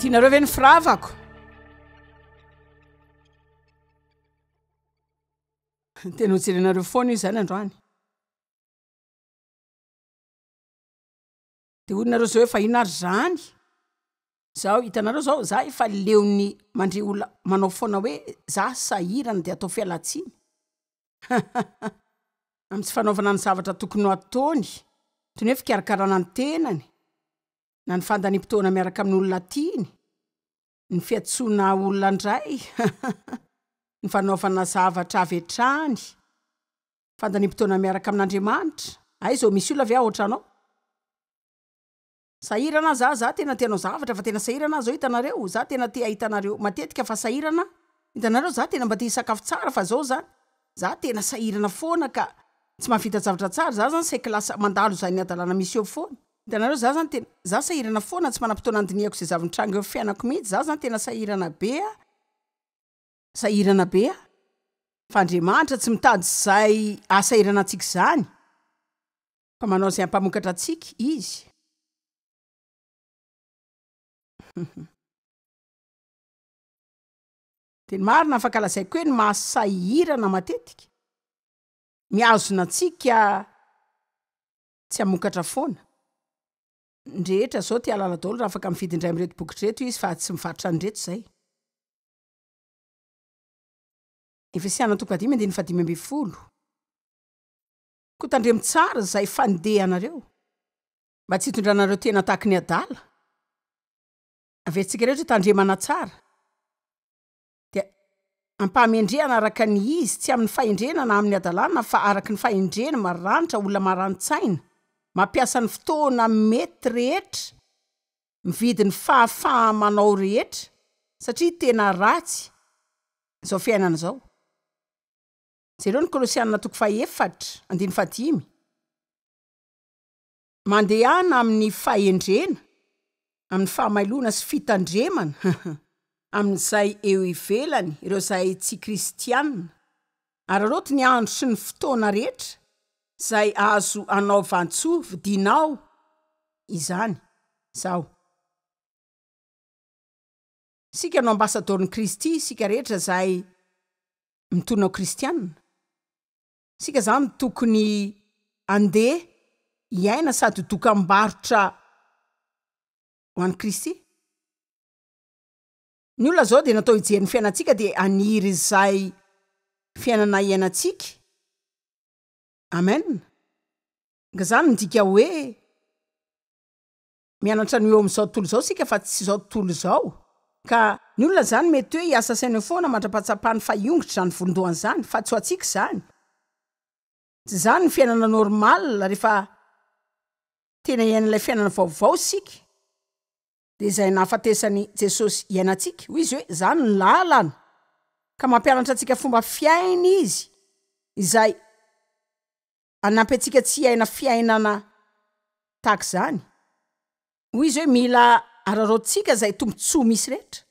Tianareo ve ny firavako? Tena hojerenareo foana io izany androany. Dia hoy nareo zao hoe fa inona ary zany? Zao hitanareo zao za efa leon'ny mandre olona manao foana hoe za sahirana de atao fialantsiny amin'ny tsy fanaovana ny zavatra tokony ho ataony toy ny hoe fikarakarana ny tenany na ny fandaniam-potoana miaraka amin'ny olona tiany, ny fiantsoana olona indray ny fanaovana zavatra avy hatrany. Fandaniam-potoana miaraka amin'Andriamanitra. Aiza ô, misy olona ve ahoatranao? Sahirana aho za, za tena te hanao zavatra fa tena sahirana aho zao hitanareo, za tena te hahita anareo matetika fa sahirana aho, hitanareo za tena mba te hisakafo tsara fa zao zany, za tena sahirana foana ka tsy mahavita zavatra tsara, za zany saiky lasa mandalo izany hadalana misy eo foana, hitanareo za zany tena, za sahirana foana tsy manam-potoana handinihako izay zava-mitranga eo fiainako mihitsy, za zany tena sahirana be aho. Sahirana be aho. Fa Andriamanitra tsy mitady izay hahasahirana antsika izany, fa manao izay hampamokatra antsika Izy. Dia ny marina afaka lazaiko hoe ny mahasahirana matetika, mihazona antsika tsy hamokatra foana. Ny rehetra izao te hahalala daholo raha afaka mividy indray amin'ireto boky ireto izy fa tsy mivarotra an'ireto izay. Efesiana toko fahadimy andininy fahadimy ambin'ny folo. Koa tandremo tsara izay fandehanareo, mba tsy hitondranareo tena tahaky ny adala. Averintsika rehetra tandremana tsara, dia ampahamendrehana araka ny izy, tsy amin'ny fahendrena na amin'ny hadalana, fa araka ny fahendrena, maranitra, olona marani-tsaina, mampiasa ny fotoana mety rehetra, mividy ny fahafaha-manao rehetra satria tena ratsy izao fiainana izao. Jereo ny Kolosiana toko fahefatra andininy fahadimy. Mandehana amin'ny fahendrena, amin'ny fahamailoana sy fitandremana amin'izay eo ivelany, ireo izay tsy kristiana. Araraoty ny andro sy ny fotoana rehetra izay azo anaovan-tsoa, vidinao izany izao. Isika no ambasadaoron'i Kristy, isika rehetra izay mitonona ho kristiana. Isika izany tokony handeha hiaina sady ho dokam-barotra ho an'i Kristy. Ny olona izao dia natao hijery ny fiainantsika dia haniry izay fiainana iainantsika. Amen. Nga zany midika hoe mianatra ny ho eo amin'izao tontolo izao isika fa tsy izao tontolo izao. Ka ny olona izany mety hoe hiasa saina eo foana mandra-pahatsapany fa hiongotra izany volon-dohany izany fa tsy ho antsika izany. Tsy izany ny fiainana normal rehefa tena hiaina ilay fiainana vaovao isika dia izay nahafatesan'i Jesosy hiainantsika. Hoy izy hoe izany ny lalana. Ka mampianatra antsika fomba fiaina izy izay hanampy antsika tsy hiaina fiainana tahaka izany. Hoy izy hoe mila araraotintsika izay tombontsoa misy rehetra.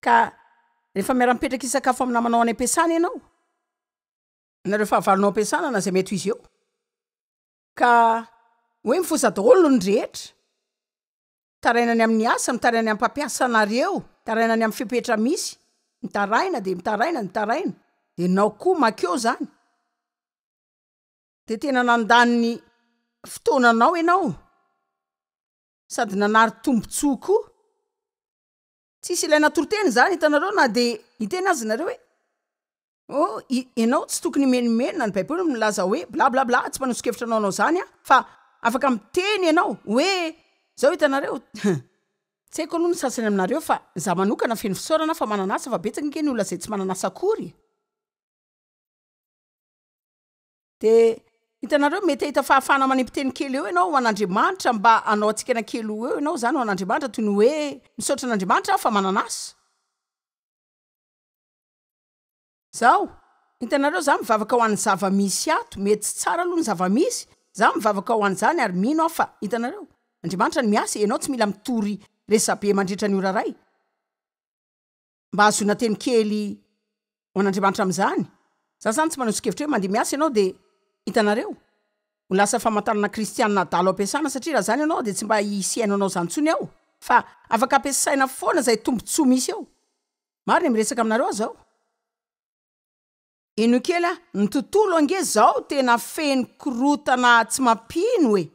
Ka rehefa miara-mipetraka hisakafo amin'ny namanao any am-piasana ianao, na ireo fahavalonao am-piasana na izay mety ho izy eo, ka hoe mifosa daholo ny rehetra, mitaraina ny amin'ny asa, mitaraina ny amin'ny mpampiasa anareo, mitaraina ny amin'ny fepetra misy, mitaraina dia mitaraina, mitaraina, dia ianao koa makeo izany. Dia tena nandany ny fotoananao ianao sady nanary tombontsoa koa. Tsisy ilaina toriteny izany hitanareo na dia hiteny aza nareo hoe oh ianao tsy tokony himenomenona, ny baiboly milaza hoe bla bla bla, tsy manoso-kevitra anao hanao izany aho fa afaka miteny ianao hoe zao hitanareo tsy haiko aloha ny sasany aminareo fa za manokana feno fisaorana aho fa manana asa fa betsaka ange ny olona izay tsy manana asa akory e. Dia hitanareo, mety hahita fahafahana manipy teny kely eo ianao ho an'Andriamanitra mba hanao hatsikana kely ho eo ianao izany ho an'Andriamanitra, toy ny hoe, Misaotra an'Andriamanitra aho fa manana asa. Izao, hitanareo, izaho mivavaka ho an'ny zava-misy ato, mety tsy tsara aloha ny zava-misy, izaho mivavaka ho an'izany ary mino aho fa, hitanareo, Andriamanitra no miasa, ianao tsy mila mitory resabe mandritra ny ora iray. Mba hahazoana teny kely ho an'Andriamanitra amin'izany. Za zany tsy manoso-kevitra hoe mandeha miasa ianao dia hitanareo, ho lasa famantarana kristianina adala ao am-piasana satria raha zany ianao dia tsy mba hisy hihaino anao zany intsony ao. Fa afaka ampiasaina foana izay tombontsoa misy eo. Marina e, miresaka aminareo aho izao. Henoy kely aho, ny tontolo ange izao tena feno korotana tsy mampino e!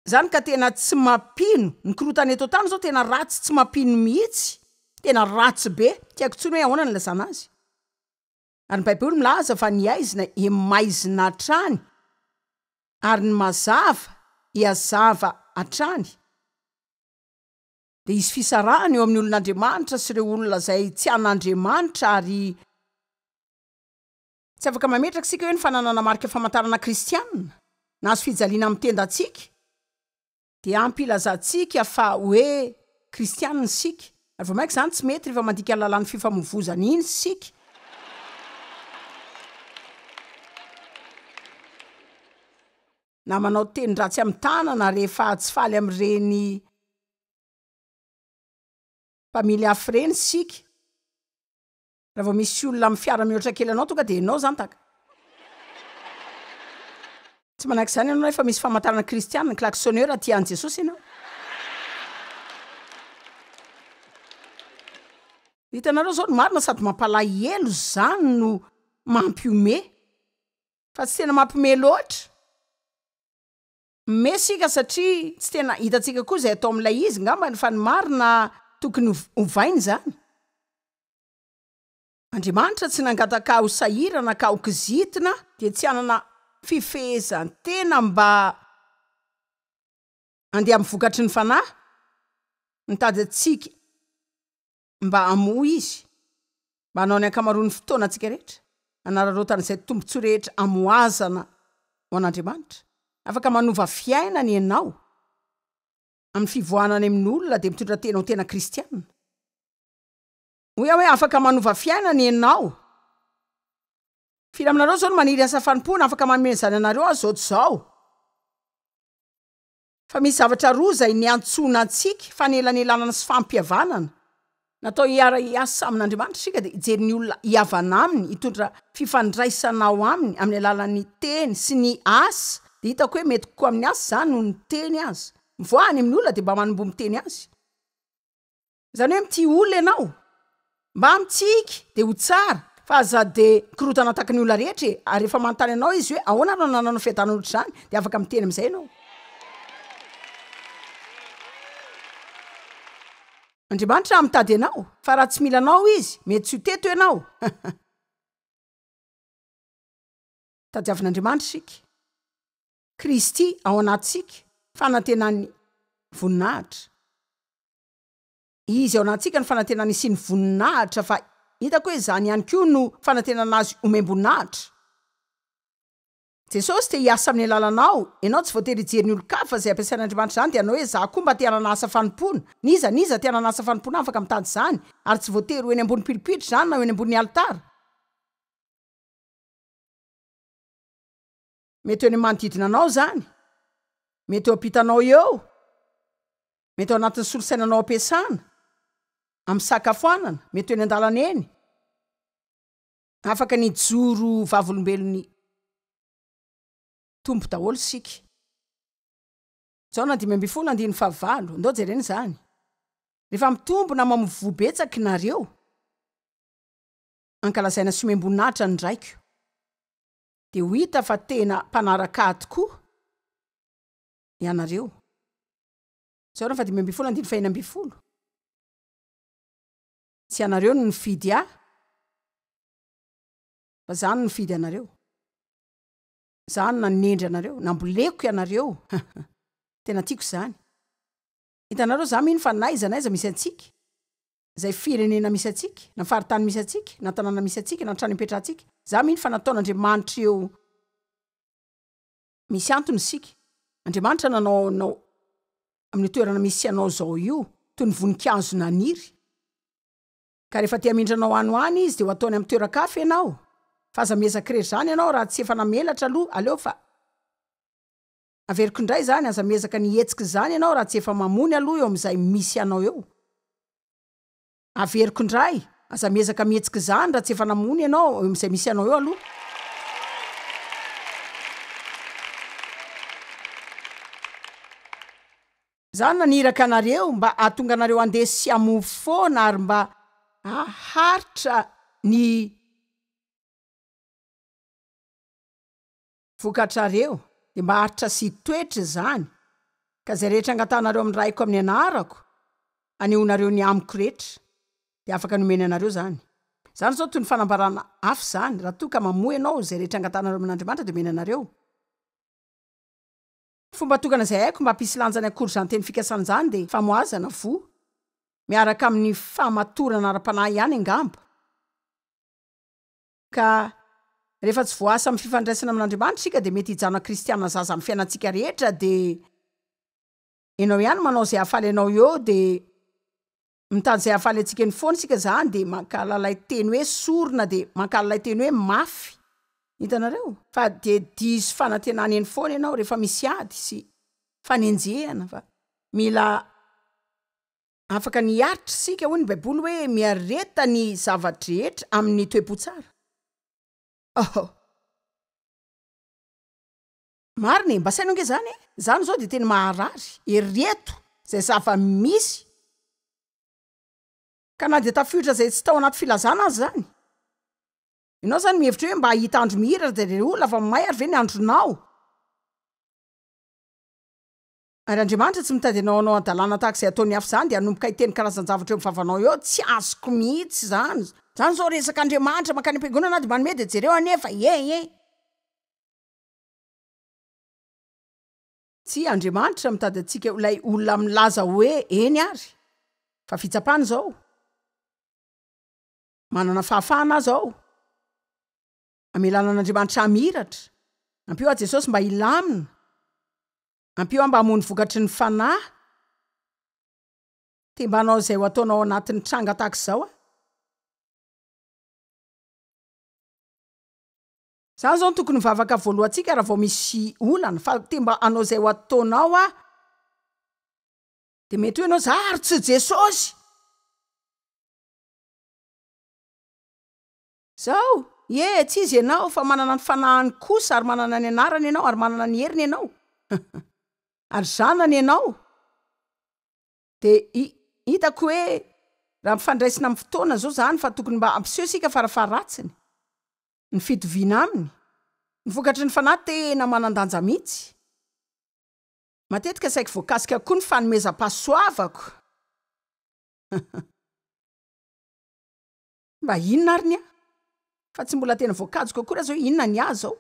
Zany ka tena tsy mampino, ny korotana eto an-tany zao tena ratsy tsy mampino mihitsy, tena ratsy be, tsy haiko intsony hoe ahoana ny ilazana azy. Ary ny baiboly milaza fa ny aizina hemaizina hatrany ary ny mazava hihazava hatrany. Dia hisy fisarahana eo amin'ny olon'Andriamanitra sy ireo olona izay tsy an'Andriamanitra ary Tsy afaka mametraka isika hoe ny fananana marika famantarana kristiana, na hazo fijaliana amin'ny tendantsika, dia ampy hilazantsika fa hoe kristiana isika. Ary vao mainka izany tsy mety rehefa mandika ny lalàn'ny fifamoivozana iny isika. Na manao teny ratsy amin'ny tanana rehefa tsy faly amin'ireny mpamily afo ireny isika. Raha vao misy olona amin'ny fiara mihoatra kely anao tonga dia ianao zany taka. Tsy manaiky izany ianao nefa misy famantarana kristiana, ny klaxonneur tia an'i Jesosy ianao. Hitanareo zao ny marina sady mampalahelo zany no mampihomehy fa tsy tena mampihomehy loatra. Mihomehy isika satria tsy tena hitantsika koa izay atao amin'ilay izy ngambany fa ny marina tokony hovaina izany. Andriamanitra tsy nangataka ho sahirana ka ho kizitina dia tsy hanana fifehezan-tena mba handeha amin'ny vokatry ny Fanahy. Mitady antsika mba hamoha Izy, mba hanao ny ankamaroan'ny fotoanantsika rehetra, hanararaotana izay tombontsoa rehetra hamohazana ho an'Andriamanitra. Afaka manova fiainana ianao amin'ny fivoahana any amin'olona dia mitondra tena ho tena kristiana. Hoy aho hoe, Afaka manova fiainana ianao. Firy aminareo izao no maniry asa fanompoana? Afaka manome an'izany anareo aho izao tsy izao. Fa misy zavatra roa izay niantsoana antsika, fanelanelanana sy fampihavanana. Natao hiara-hiasa amin'Andriamanitra isika dia hijery ny olona hihavana aminy, hitondra fifandraisana ao aminy amin'ny alalan'ny teny sy ny asa. Dia hitako hoe mety kokoa amin'ny asa izany noho ny teny aza. Mivoaha any amin'ny olona dia mba manomboha miteny azy. Izany hoe mitia olona ianao, mba mitsiky dia ho tsara fa aza dia mikorontana tahaka ny olona rehetra e! Ary rehefa manontany anao izy hoe ahoana no anananao fiadanana ohatr'izany dia afaka miteny amin'izay ianao. Andriamanitra mitady anao fa raha tsy mila anao izy mety tsy ho teto ianao. Tadiavin'Andriamanitra isika. Kristy ao anatintsika, fanantenan'ny voninahitra. Izy ao anatintsika ny fanantenana hisian'ny voninahitra fa hitako hoe izany ihany koa no fanantenana azy homem-boninahitra. Jesosy te hiasa amin'ny alalanao, ianao tsy voatery hijery ny olon-kafa izay ampiasain'Andriamanitra izany dia hanao hoe za koa mba te hanana asa fanompoana. N'iza n'iza te hanana asa fanompoana afaka mitady izany ary tsy voatery ho eny ambony pilipitra izany na ho eny ambony alitara. Mety eo any manodidina anao izany, mety eo ampitanao eo. Mety ao anatin'ny solosainanao ampiasana, amin'ny fisakafoanana, mety eny an-dalana eny. Afaka ny hijoro ho vavolombelon'ny Tompo daholo isika. Jaona 15 andininy fahavalo, ndao jerena izany. Rehefa mitombo na mamovoa betsaka nareo, ankalazaina sy omem-boninahitra ny Raiko, dia ho hita fa tena mpanaraka Ahy tokoa ianareo. Jaona faha 15 andininy faha 16. Tsy ianareo no nifidy ahy, fa izaho no nifidy anareo. Izaho no nanendry anareo, namboleko ianareo. Tena tiako izany. Hitanareo, izaho mino fa n'aiza n'aiza misy antsika, izay firenena misy antsika, na faritany misy antsika, na tanàna misy antsika, na trano ipetrahantsika, izaho mino fa nataon'Andriamanitra eo Misy antony isika. Andriamanitra nanao anao amin'io toerana misy anao izao io, toy ny voninkazo naniry. Ka rehefa te hamindra anao any ho any Izy dia ho ataony amin'ny toeran-kafa ianao. Fa aza miezaka irery izany ianao raha tsy efa namelatra aloha, aleo fa. Averiko indray izany, aza miezaka ny hihetsika izany ianao raha tsy efa mamony aloha eo amin'izay misy anao eo. Averiko indray, aza miezaka mihetsika izany raha tsy efa namono ianao eo amin'izay misy anao eo aloha. Izaho naniraka anareo mba hahatonga anareo handeha sy hamoa foana ary mba haharitra ny vokatrareo, dia mba haharitra sy hitoetra izany, ka izay rehetra angatahanareo amin'ny Raiko amin'ny anarako, hanehoanareo ny amiko rehetra, dia afaka nomeny anareo izany. Izany izao toy ny fanambarana hafa izany, raha toa ka mamoa ianao, izay rehetra angatahanareo amin'Andriamanitra dia omeny anareo. Fomba tokana izay haiko mba hampisy lanjany akory izany teny fikasana izany dia famohazana voa miaraka amin'ny fahamatorana ara-panahy ihany angamba. Ka rehefa tsy voaasa amin'ny fifandraisana amin'Andriamanitra isika dia mety hijanona kristiana zaza amin'ny fiainantsika rehetra dia ianao ihany manao izay hahafaly anao eo dia Mitady izay hahafaly antsika eny foana isika izany dia mankahala ilay teny hoe sorona dia mankahala ilay teny hoe mafy. Hitanareo? Fa dia diso fanantenana eny foana ianao rehefa misy ady sy fanenjehana fa mila afaka ny hiaritra isika hoy ny baiboly hoe miareta ny zava-drehetra amin'ny toe-po tsara. Oh! Marina e, mba saino ange zany e! Zany zao dia tena maharary, ereto zay zava-misy ka na dia tafiotra zay tsy tao anaty filazana aza zany. Ianao zany mihevitra hoe mba hahita andro mihiratra dia re olona fa may ary ve ny andronao? Ary Andriamanitra tsy mitady anao hanao hadalana tahaka izay ataon'ny hafa izany dia hanomboka hiteny karazan-javatra eo amin'ny vavanao eo, tsy azoko mihitsy izany. Zany zao resaka Andriamanitra mankany am-piangonana aho dia manome dia jereo anefa e e. Tsia, Andriamanitra mitady antsika ho ilay olona milaza hoe eny ary, fa fitsapana izao. Manana fahafahana aho izao hamelana an'Andriamanitra hamiratra. Ampio aho Jesosy mba hilamina. Ampio aho mba hamono vokatry ny fanahy. Te mba hanao izay ho ataonao ao anatin'ny tranga tahaka izao aho. Zany zao no tokony vavaka voalohantsika raha vao misy olana fa te mba hanao izay ho ataonao aho de mety hoe ianao za ary tsy Jesosy! Zao, ie, tsy izy ianao fa manana ny fanahiny kosa ary manana ny anarany ianao ary manana ny heriny ianao ary zanany ianao de hitako hoe raha ampifandraisina amin'ny fotoana zao zany fa tokony mba hampiseho isika farafaharatsiny. Ny fitoviana aminy. Ny vokatry ny fanahy tena manan-danja mihitsy. Matetika saiky voakasika koa ny fanomezam-pahasoavako. Mba inona ary ny ahy? Fa tsy mbola tena voakajiko akory aza hoe inona ny ahy izao.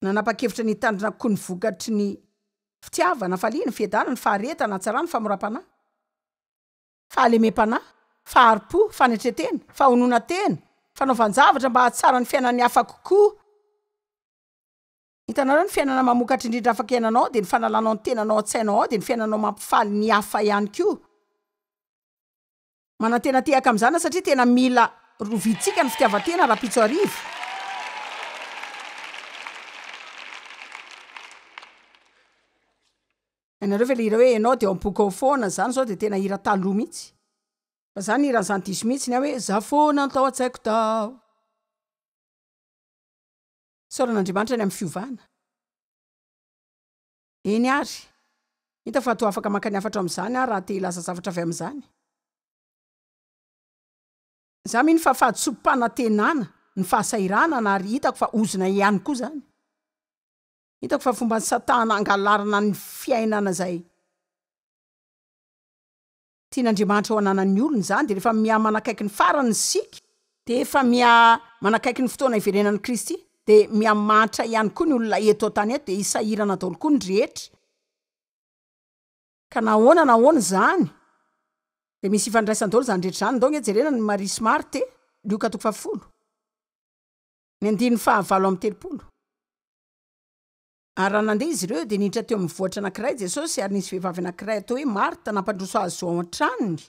Nanapa-kevitra ny hitandrina koa ny vokatry ny fitiavana, hafaliana, fiadanana, faharetana, hatsarana, famoram-panahy. fahalemem-panahy, fahari-po, fanetren-tena, fahononan-tena, fanaovan-javatra mba hahatsara ny fiainan'ny hafa kokoa. Hitanareo, ny fiainana mamokatra indrindra afaka iainanao dia ny fanalanao ny tenanao an-tsainao ao, dia ny fiainanao mampifaly ny hafa ihany koa. Manantena tehaka amin'izany aho satria tena mila rovintsika ny fitiavan-tena rahampitso hariva. Hainareo ve le hira hoe enao de ao am-poko ao foana zany zao de tena hira taloha mihitsy. Fa za nihira an'izany diso mihitsy ny ahy hoe za foana no tao an-tsaiko tao. Isaorana Andriamanitra ny amin'ny fiovana. Eny ary. Hita fa toa afaka maka ny hafatro amin'izany aho raha te hilaza zavatra avy amin'izany. Za mino fa fahadisoam-panantenana ny fahasahiranana ary hitako fa ozona ihany koa izany. Hitako fa fomban'i Satana hangalarana ny fiainana izay tian'Andriamanitra ho ananan'ny olony izany, dia rehefa miha manakaiky ny farany isika, dia efa miha manakaiky ny fotoana hiverenan'i Kristy, dia miha mahantra ihany koa ny olona eto an-tany eto, dia hisahirana daholo koa ny rehetra. Ka na ahoana na ahoana izany, dia misy ifandraisany daholo izany rehetra izany. Ndao ange jerena ny Maria sy Marta e! Lioka toko fahafolo, ny andininy faha-38. Ary raha nandeha izy ireo, dia niditra teo amin'ny vohitra anankiray Jesosy, ary nisy vehivavy anankiray atao hoe Marta nampandroso Azy ho ao an-tranony.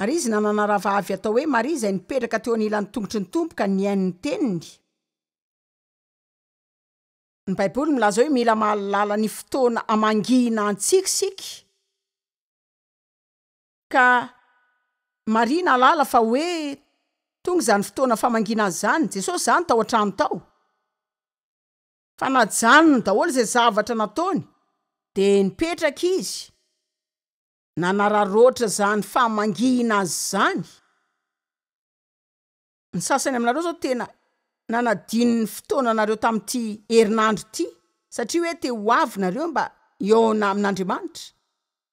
Ary izy nanana rahavavy atao hoe Maria izay nipetraka teo anilan'ny tongotry ny Tompo ka nihaino ny teniny. Ny Baiboly milaza hoe mila mahalala ny fotoana hamangiana antsika isika. Ka Maria nahalala fa hoe tonga izany fotoana famangiana azy izany. Jesosy izany tao an-trano tao. Fa najanony daholo izay zavatra nataony. Dia nipetraka izy, nanararaotra izany famangiana azy izany. Ny sasany aminareo izao tena nanadino ny fotoananareo tamin'ity herinandro ity satria hoe te ho avy nareo mba hihaona amin'Andriamanitra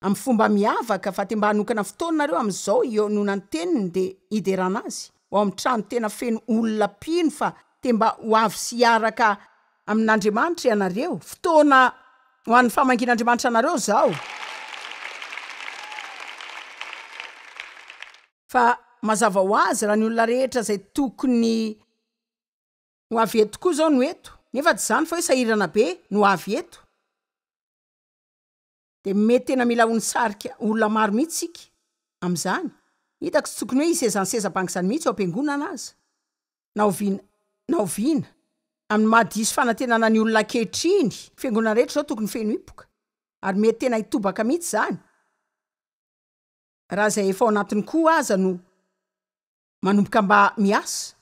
amin'ny fomba miavaka fa te mba hanokana fotoana nareo amin'izao hihaonona ny teniny dia hiderana azy ho ao amin'ny trano tena feno olona mpino fa te mba ho avy sy hiaraka amin'Andriamanitra ianareo. Fotoana ho an'ny famangian'Andriamanitra anareo izao. Fa mazava ho azy raha ny olona rehetra izay tokony ho avy eto koa izao no eto, nefa tsy izany fa hoe sahirana be no avy eto, dia mety tena mila ho nisarika olona maro mihitsy isika amin'izany. Hitako tsy tokony hoe hisy izany seza banga izany mihitsy ao am-piangonana aza, na oviana na oviana. Amin'ny maha diso fanantenana ny olona ankehitriny, fiangonana rehetra izao tokony feno hipoka, ary mety tena hitobaka mihitsy izany. Raha izay efa ao anatiny koa aza no manomboka mba miasa.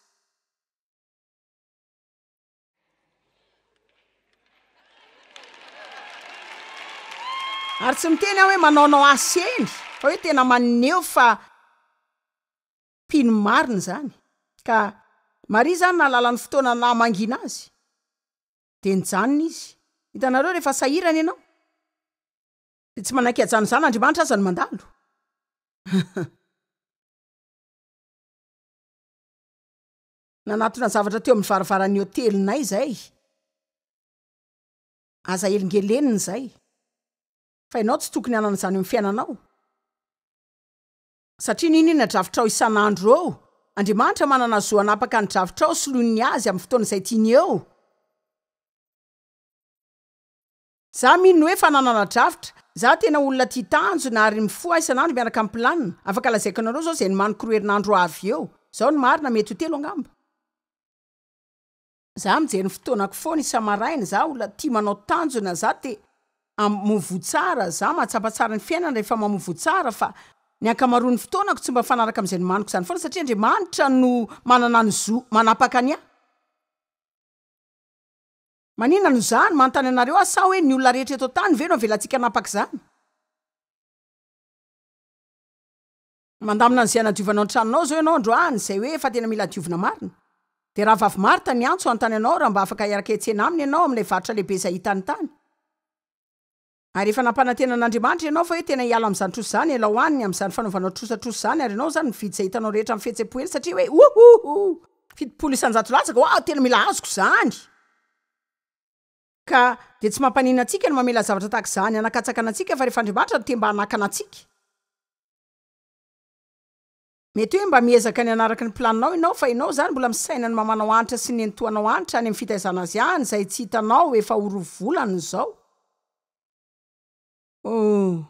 Ary tsy miteny aho hoe manaonao asa eny fa hoe tena maneho fa mpino marina izany. Ka Maria izany nahalala ny fotoana naha mangina azy dia nijanona izy. Hitanareo rehefa sahirana ianao. Dia tsy manaiky hajanona izany Andriamanitra aza no mandalo. Nanatona zavatra teo amin'ny varavaran'ny hotelinay izay. Aza helingelenina izay. Fa ianao tsy tokony hanana izany eo amin'ny fiainanao. Satria n'inon'inona drafitrao isan'andro eo, Andriamanitra manana zo hanapaka ny drafitrao soloiny ny azy amin'ny fotoana izay tiany eo. Za mino ny hoe fananana drafitra. Za tena olona tia tanjona ary mifoha isan'andro miaraka amin'ny planina. Afaka lazaiko anareo zao izay nomaniko roa herinandro ho avy eo. Zao ny marina, mety ho telo angamba. Za mijery ny fotoanako foana isa-maraina, za olona tia manao tanjona, za te hamovoa tsara, za mahatsapa tsara ny fiainana rehefa mamovoa tsara fa ny ankamaroan'ny fotoanako tsy mba mifanaraka amin'izay nomaniko izany foana satria Andriamanitra no manana ny zo manapaka ny ahy. Maninona no zany? Manontany anareo aho sa hoe ny olona rehetra eto an-tany ve no avelantsika hanapaka izany? Mandamina an'izay hanadiovanao ny tranonao izao ianao androany, izay hoe efa tena mila diovina marina. Dia rahavavy Martha niantso hanontany anao raha mba afaka hiaraka hiantsena aminy ianao amin'ilay varotra lehibe izay hitany tany. Ary efa nampanantena an'Andriamanitra ianao fa hoe tena hiala amin'izany trosa izany, ialao any amin'izany fanaovanao trosatrosa izany, ary ianao izany mividy izay hitanao rehetra amin'ny fihetsem-po eny satria hoe ouhouhou! 70% latsaka, waouh, tena mila azoko izany! Ka dia tsy mampaninona antsika ny mamela zavatra tahaka izany hanakatsakana antsika fa rehefa Andriamanitra no te mba hanakana antsika. Mety hoe mba miezaka ny hanaraka ny planinao ianao fa ianao izany mbola misaina ny mamanao hanitra sy ny nenitoanao hanitra any amin'ny fitaizana azy any izay tsy hitanao efa ho roa volana izao. Oh.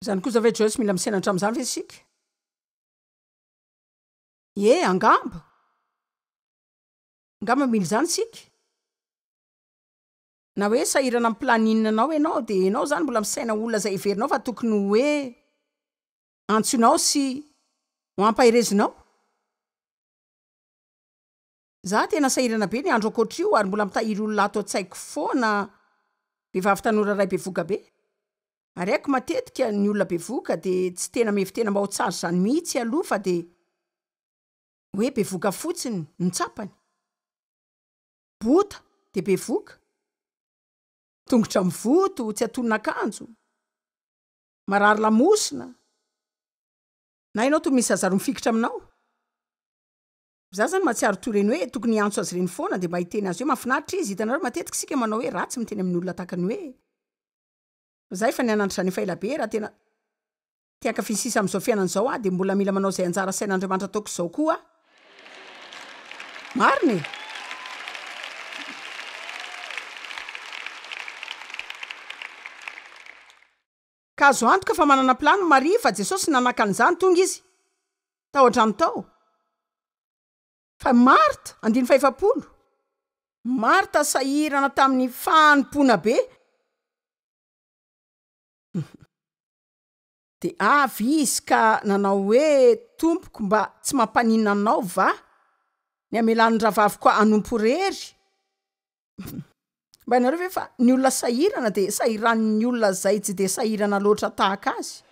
Izany kosa ve Joyce mila misaina hatramin'izany ve isika? Ie, angamba. Angamba mila izany isika. Na hoe sahirana amin'ny planning nao ianao dia ianao izany mbola misaina olona izay heverinao fa tokony ho hoe antsoinao sy ho ampaherezinao. Za tena sahirana be ny andro ankoatr'io ary mbola mitahiry olona ato an-tsaiko foana vehivavy tanora iray bevoka be. Ary haiko matetika ny olona bevoka dia tsy tena mihevi-tena mba ho tsara izany mihitsy aloha fa dia hoe bevoka fotsiny no tsapany. Bota dia bevoka, tongotra mivoto, tsy antonon'akanjo, marary lamosina, na ianao toa misy zaza roa mifikitra aminao. Za zany mahatsiaro toy ireny hoe tokony hiantso azy ireny foana dia mba hiteny azy hoe mahafinaritra izy, hitanareo matetika isika manao hoe ratsy miteny amin'ny olona tahaka ny hoe za efa nianatra izany efa ela be raha tena Te hankafy ny sisa amin'izao fiainana izao aho dia mbola mila manao izay anjara asain'Andriamanitra ataoko izao koa aho. Marina e! Ka azo antoka fa manana plan Maria fa Jesosy nanakana izany tonga izy tao an-trano tao. Fa Marta, andininy fahefapolo, Marta sahirana tamin'ny fanompoana be. Dia avy izy ka nanao hoe, Tompoko, mba tsy mampaninona anao va ny hamelan'ny rahavaviko hanompo irery? Mba hainareo ve fa ny olona sahirana dia sahiranin'ny olona izay tsy dia sahirana loatra tahaka azy?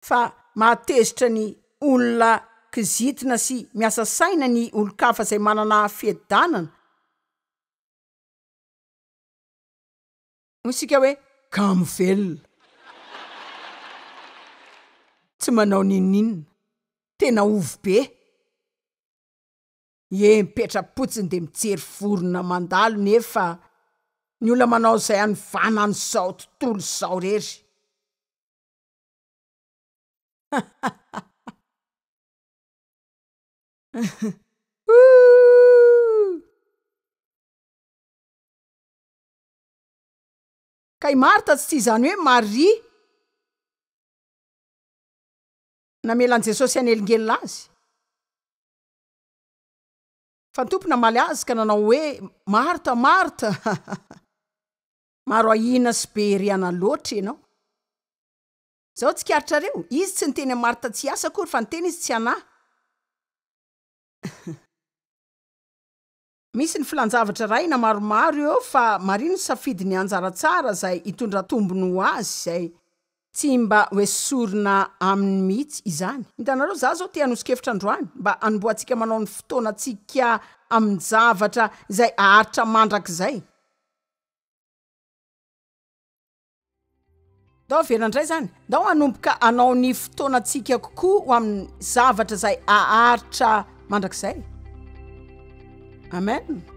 Fa mahatezitra ny olona kizitina sy miasa saina ny olon-kafa izay manana fiadanana. Hoy isika hoe kamo velona. Tsy manao n'inon'inona. Tena ovy be. Ie mipetra-potsiny dia mijery vorona mandalo nefa ny olona manao izay hanovana an'izao tontolo izao rery. Ka i Marta tsy tia izany hoe Maria namela an'i Jesosy hanelingelina azy. Fa ny Tompo namaly azy ka nanao hoe, Marta, Marta, maro ahiana sy be herehana loatra ianao. Izao tsikaritrareo, Izy tsy niteny an'i Marta tsy hiasa akory fa niteny Izy tsy hanahy. Misy ny filan-javatra iray na maromaro eo fa Maria nisafidy ny anjara tsara izay hitondra tombony ho azy izay tsy mba hoesorina aminy mihitsy izany. Hitanareo, za zao te hanoso-kevitra androany mba hanombohantsika manao ny fotoanantsika amin-javatra izay haharitra mandrakizay. Ndao averina indray izany. Ndao hanomboka hanao ny fotoanantsika kokoa ho amin'ny zavatra izay haharitra mandrakizay. Amen.